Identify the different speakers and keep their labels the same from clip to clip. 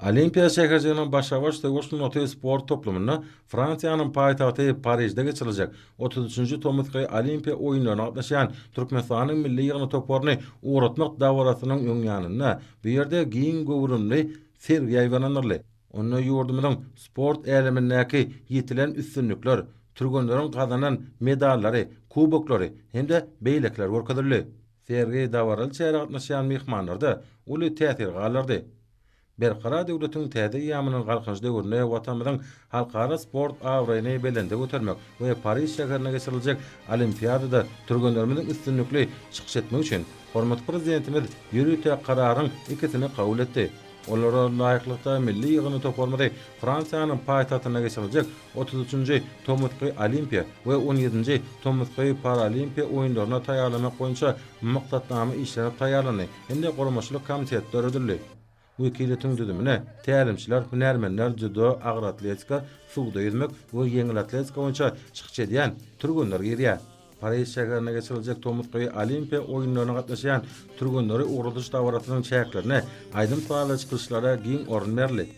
Speaker 1: Olimpiýa şäherjiginiň Başa-baş söweş sungaty sport toplumynda Fransiýanyň paýtagty Parižde geçiriljek 33-nji tomusky Olimpiýa oýunlaryna gatnaşýan Türkmenistanyň milli ýygyndy toparyny ugratmak dabarasynyň öň ýanynda bu ýerde giň göwrümli sergi ýaýbaňlandyryldy. Onda ýurdumyzyň sport älemindäki ýetilen üstünlikler, türgenleriň gazanan medallary, kuboklary hem-de beýlekiler görkezildi. Sergi dabaraly çärä gatnaşýan myhmanlarda uly täsir galdyrdy. Berkarar döwletiň täze eýýamynyň Galkynyş döwründe Watanymyzyň halkara sport abraýyny belende götermek we Pariž şäherinde geçiriljek Olimpiadada türgenlerimiziň üstünlikli çykyş etmegi üçin hormatly Prezidentimiz ýörite Kararyň ikisini kabul etdi. Olara laýyklykda, milli ýygyndy toparymyzy Fransiýanyň paýtagtynda geçiriljek 33-nji tomusky Olimpiýa we on ýedinji tomusky Paralimpiýa oýunlaryna taýýarlamak boýunça maksatnama işlenip taýýarlandy hem-de guramaçylyk komiteti döredildi. Wekiliýetiň düzümine tälimçiler, hünärmenler, dzýudo, agyr atletika, suwda ýüzmek we ýeňil atletika boýunça çykyş edýän türgenler girýär. Pariž şäherinde geçiriljek tomusky Olimpiýa oýunlaryna gatnaşýan türgenleri ugradyş dabarasynyň çäklerinde aýdym-sazly çykyşlara giň orun berildi.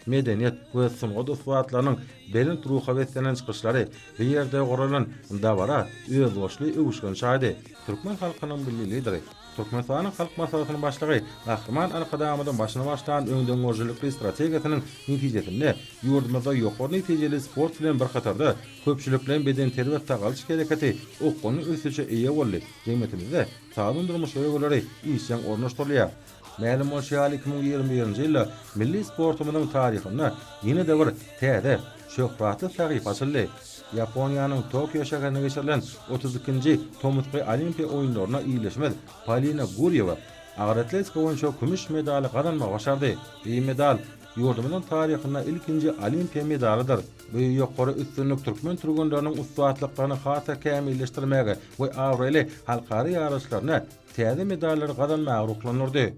Speaker 1: Medeniýet we sungat ussatlarynyň belent ruha beslenen çykyşlary bu ýerde guralan dabara özboluşly öwüşgin çaýdy. Türkmen halkynyň Milli Lideri, Türkmenistanyň Halk Maslahatynyň Başlygy Gahryman Arkadagymyzyň başyny başlan öňdengörüjilikli strategiýasynyň netijesinde ýurdumyzda ýokary netijeli sport bilen bir hatarda köpçülikleýin bedenterbiýe-sagaldyş hereketi okgunly ösüşe eýe boldy, jemgyýetimizde sagdyn durmuş ýörelgeleri işjeň ornaşdyrylýar. Mälim bolşy ýaly, 2021-nji ýylda milli sportumyzyň taryhynda ýene-de bir täze, şöhratly sahypa açyldy. Ýaponiýanyň Tokio şäherinde geçirilen 32-nji tomusky Olimpiýa oýunlarynda ildeşimiz Polina Gurýewa agyr atletika boýunça kümüş medaly gazanmagy başardy. Bu medal ýurdumyzyň taryhynda ilkinji Olimpiýa medalydyr. Bu ýokary üstünlik türkmen türgenleriniň ussatlyklaryny has-da kämilleşdirmäge we abraýly halkara ýaryşlarynda täze medallary gazanmaga ruhlandyrdy.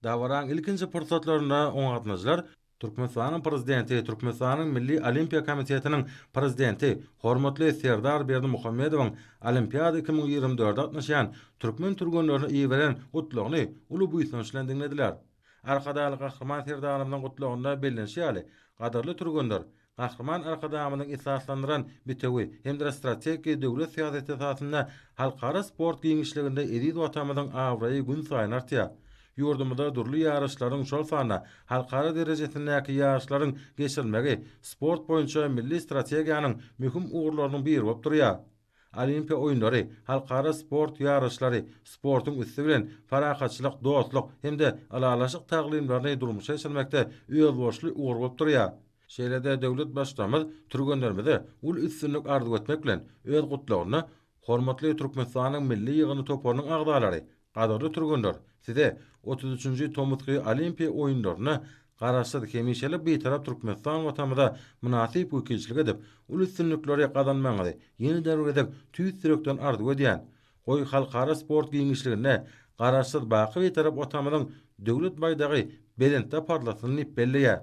Speaker 1: Dabaraň ilkinji pursatlarynda oňa gatnaşyjylar Türkmenistanyň Prezidenti, Türkmenistanyň Milli Olimpiýa komitetiniň Prezidenti hormatly Serdar Berdimuhamedowyň Olimpiada 2024-e gatnaşýan türkmen türgenlerine iberen Gutlagyny uly buýsanç bilen diňlediler. Arkadagly Gahryman Serdarymyzyň Gutlagynda bellenişi ýaly, gadyrly türgenler, Gahryman Arkadagymyzyň esaslandyran bitewi hem-de strategik döwlet syýasaty esasynda halkara sport giňişliginde eziz Watanymyzyň abraýy günsaýyn artýar. Ýurdumyzda dürli ýaryşlaryň, şol sanda halkara derejesindäki ýaryşlaryň geçirilmegi sport boýunça milli strategiýanyň möhüm ugurlarynyň biri bolup durýar. Olimpiýa oýunlary, halkara sport ýaryşlary sportuň üsti bilen parahatçylyk, dostluk hem-de ylalaşyk taglymlaryny durmuşa geçirmekde özboluşly ugur bolup durýar. Şeýle-de döwlet Baştutanymyz türgenlerimize uly üstünlik arzuw etmek bilen, öz gutlagynda Hormatly Türkmenistanyň milli ýygyndy toparynyň agzalary, gadyrly türgenler, size 33-nji tomusky Olimpiýa oýunlarynda Garaşsyz, hemişelik Bitarap Türkmenistan Watanymyza mynasyp wekilçilik edip, uly üstünlikleri gazanmagyňyzy ýene-de bir gezek tüýs ýürekden arzuw edýän. Goý, halkara sport giňişliginde Garaşsyz, baky Bitarap Watanymyzyň Döwlet baýdagy belentde parlasyn diýip belleýär.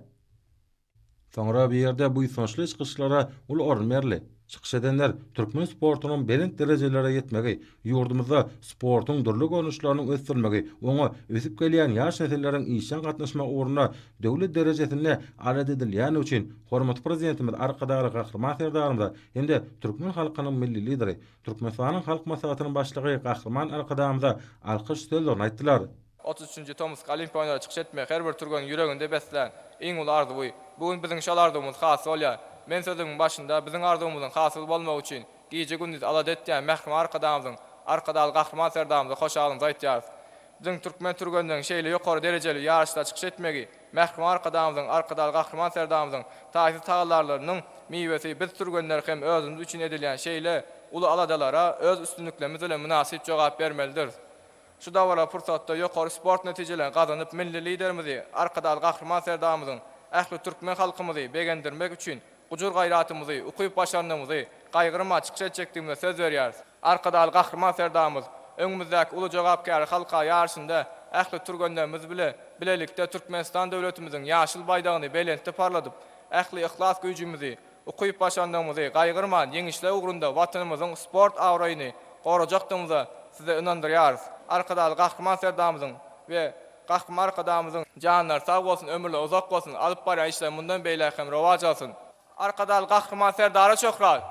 Speaker 1: Soňra bu ýerde buýsançly çykyşlara uly orun berildi. Çykyş edenler türkmen sportunyň belent derejelere ýetmegi, ýurdumyzda sportuň dürli görnüşleriniň ösdürilmegi, oňa ösüp gelýän ýaş nesilleriň işjeň gatnaşmagy ugrunda döwlet derejesinde alada edilýändigi üçin hormatly Prezidentimiz Arkadagly Gahryman Serdarymyza hem-de türkmen halkynyň Milli Lideri, Türkmenistanyň Halk Maslahatynyň Başlygy Gahryman Arkadagymyza alkyş sözlerini aýtdylar.
Speaker 2: 33-nji tomusky Olimpiýa oýunlara çykyş etmek her bir türgeniň ýüreginde beslän iň uly arzuwy. Bu gün biziň şol arzuwymyz hasyl bolýar. Men sözümiň başynda biziň arzuwymyzyň hasyl bolmagy üçin gije-gündiz alada etýän Mähriban Arkadagymyzyň, Arkadagly Gahryman Serdarymyza hoşalygymyzy aýtýarys. Biziň türkmen türgenleriniň şeýle ýokary derejeli ýaryşda çykyş etmegi Mähriban Arkadagymyzyň, Arkadagly Gahryman Serdarymyzyň taýsyz tagallarlarynyň miwesi biz türgenler hem özümiz üçin edilýän şeýle uly aladalara öz üstünliklerimiz bilen mynasyp jogap bermelidiris. Şu dabaraly pursatda ýokary sport netijelerini gazanyp, milli Liderimizi, Arkadagly Gahryman Serdarymyzyň ähli türkmen halkymyzy begendirmek üçin gujur-gaýratymyzy, ukyp-başarnygymyzy gaýgyrman çykyş etjekdigimize söz berýäris. Arkadagly Gahryman Serdarymyz öňümizdäki uly jogapkärli halkara ýaryşynda ähli türgenlerimiz bile bilelikde Türkmenistan döwletimiziň ýaşyl baýdagyny belentde parladyp, ähli yhlas güýjümizi, ukyp-başarnygymyzy gaýgyrman ýeňişler ugrunda Watanymyzyň sport abraýyny gorajakdygymyza size ynandyrýarys. Arkadagly Gahryman Serdarymyzyň we. Gahryman Arkadagymyzyň janlary sag bolsun, ömürleri uzak bolsun, alyp barýan işleri mundan beýläk hem rowaç alsyn! Arkadagly Gahryman Serdara şöhrat!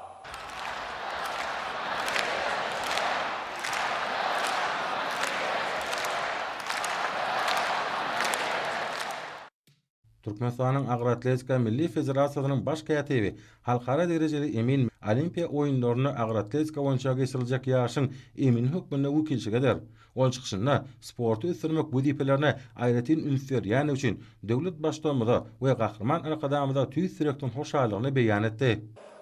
Speaker 1: Türkmenistanyň Agyr atletika milli federasiýasynyň baş kätibi, halkara derejeli emin Olimpiýa oýunlarynda agyr atletika boýunça geçiriljek ýaryşyň emini hökmünde wekilçilik eder. Ol çykyşynda sporty ösdürmek wezipelerine aýratyn üns berýändigi üçin döwlet Baştutanymyza we Gahryman Arkadagymyza tüýs ýürekden hoşallygyny beýan etdi.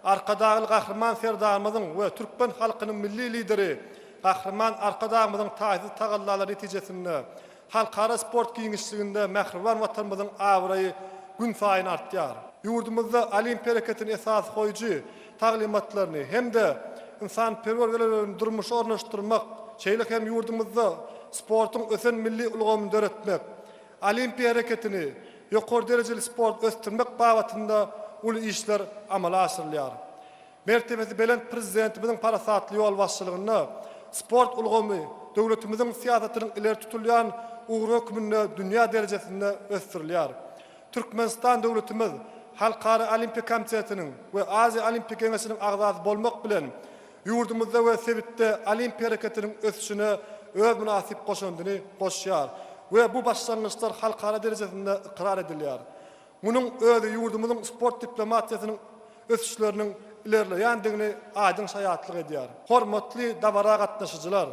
Speaker 3: Arkadagly Gahryman Serdarymyzyň we türkmen halkynyň Milli Lideri Gahryman Arkadagymyzyň taýsyz tagallalary netijesinde Halkara sport giňişliginde mähriban Watanymyzyň abraýy günsaýyn artýar. Ýurdumyzda Olimp hereketini esas goýujy taglymatlaryny hem-de ynsanperwer ýörelgelerini durmuşa ornaşdyrmak, şeýle hem ýurdumyzda sportuň ösen milli ulgamyny döretmek, Olimpiýa hereketini, ýokary derejeli sporty ösdürmek babatynda uly işler amala aşyrylýar. Mertebesi belent Prezidentimiziň parasatly ýolbaşçylygynda sport ulgamy döwletimiziň syýasatynyň ileri tutulýan ugry hökmünde dünýä derejesinde ösdürilýär. Türkmenistan döwletimiz Halkara Olimpiýa komitetiniň we Aziýa Olimpiýa Geňeşiniň agzasy bolmak bilen, ýurdumyzda we sebitde olimpiýa hereketiniň ösüşine öz mynasyp goşandyny goşýar we bu başlangyçlar halkara derejesinde ykrar edilýär. Munuň özi ýurdumyzyň sport diplomatiýasynyň ösüşleriniň ilerleýändigini aýdyň şaýatlyk edýär. Hormatly dabara gatnaşyjylar!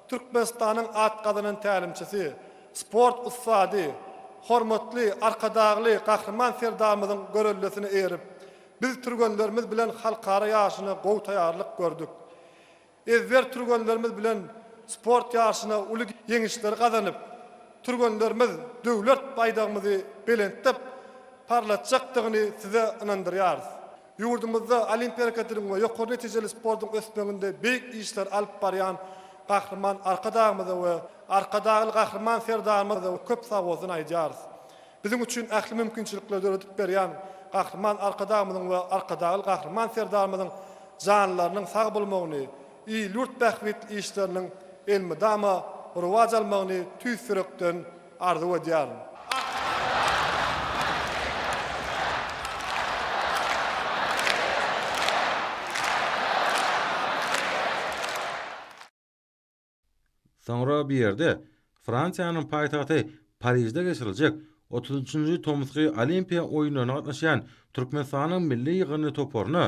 Speaker 3: Türkmenistanyň at gazanan tälimçisi, sport ussady, hormatly Arkadagly Gahryman Serdarymyzyň göreldesine eýerip, biz türgenlerimiz bilen halkara ýaryşyna gowy taýýarlyk gördük. Ezber türgenlerimiz bilen sport ýaryşyna uly ýeňişleri gazanyp, türgenlerimiz döwlet baýdagymyzy belentde parlatjakdygyny size ynandyrýarys. Ýurdumyzda Olimpiýa hereketiniň we ýokary netijeli sportuň ösmeginde beýik işleri alyp barýan Gahryman Arkadagymyza we Arkadagly Gahryman Serdarymyza köp sagbolsun aýdýarys. Biziň üçin ähli mümkinçilikleri döredip berýän Gahryman Arkadagymyzyň we Arkadagly Gahryman Serdarymyzyň janlarynyň sag bolmagyny, il-ýurt bähbitli işleriniň elmydama rowaç almagyny tüýs ýürekden arzuw edýärin.
Speaker 1: Soňra bu ýerde Fransiýanyň paýtagty Parižde geçiriljek 33-nji tomusky Olimpiýa oýunlaryna gatnaşýan Türkmenistanyň milli ýygyndy toparyna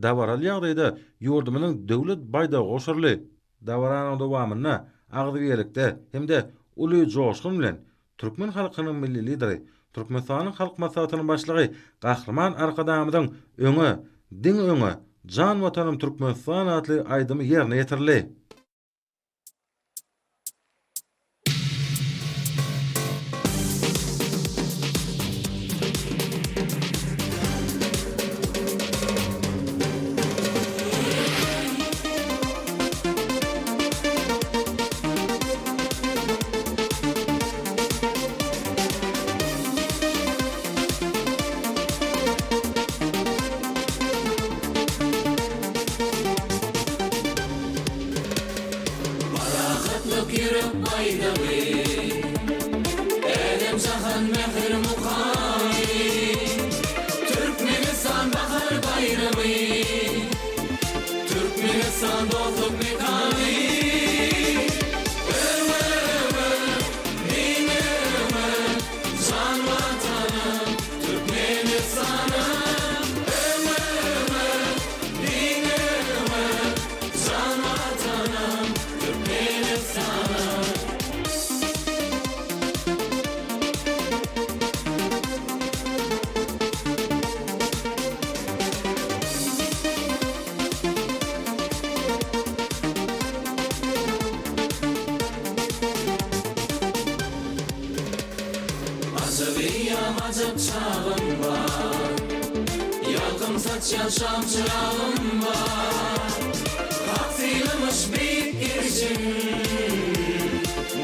Speaker 1: dabaraly ýagdaýda ýurdumyzyň Döwlet baýdagy gowşuryldy. Dabaranyň dowamynda agzybirlikde hem-de uly joşgun bilen türkmen halkynyň Milli Lideri, Türkmenistanyň Halk Maslahatynyň Başlygy Gahryman Arkadagymyzyň Öňe, diňe öňe, jan Watanym Türkmenistan atly aýdymy ýerine ýetirildi.
Speaker 4: Parahatlyk ýürek baýdagy, Älem-jahan mähir-mukamy, Türkmenistan bahar baýramy, Türkmenistan dostluk mekany. Öňe, öňe, diňe öňe, Jan Watanym, Türkmenistanym! Öňe, öňe, diňe öňe, Jan Watanym, Türkmenistanym! Ajap eýýam ajap çagym bar. Ýalkym saçýan şam çyragym bar. Hak sylamyş beýik gerşin.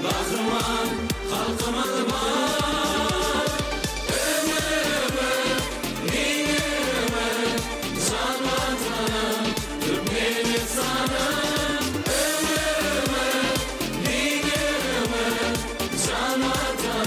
Speaker 4: Gahryman halkymyz bar. Öňe öňe, diňe öňe, jan Watanym, Türkmenistanym. Öňe öňe, diňe öňe, jan Watanym.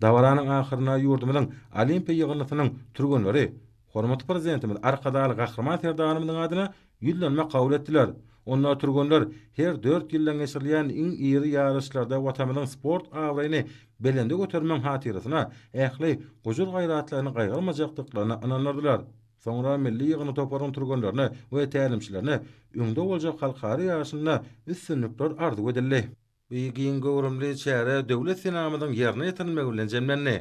Speaker 1: Dabaranyň ahyrynda ýurdumyzyň Olimpiýa ýygyndysynyň türgenleri hormatly Prezidentimiz Arkadagly Gahryman Serdarymyzyň adyna ýüzlenme kabul etdiler. Onda türgenler her dört ýyldan geçirilýän iň iri ýaryşlarda Watanymyzyň sport abraýyny belende götermegiň hatyrasyna ähli gujur-gaýratlaryny gaýgyrmajakdyklaryna ynandyrdylar. Soňra milli ýygyndy toparyň türgenlerine we tälimçilerine öňde boljak halkara ýaryşynda üstünlikler arzuw edildi. Bu giň göwrümli çäre Döwlet senamyzyň ýerine ýetirilmegi bilen jemlendi.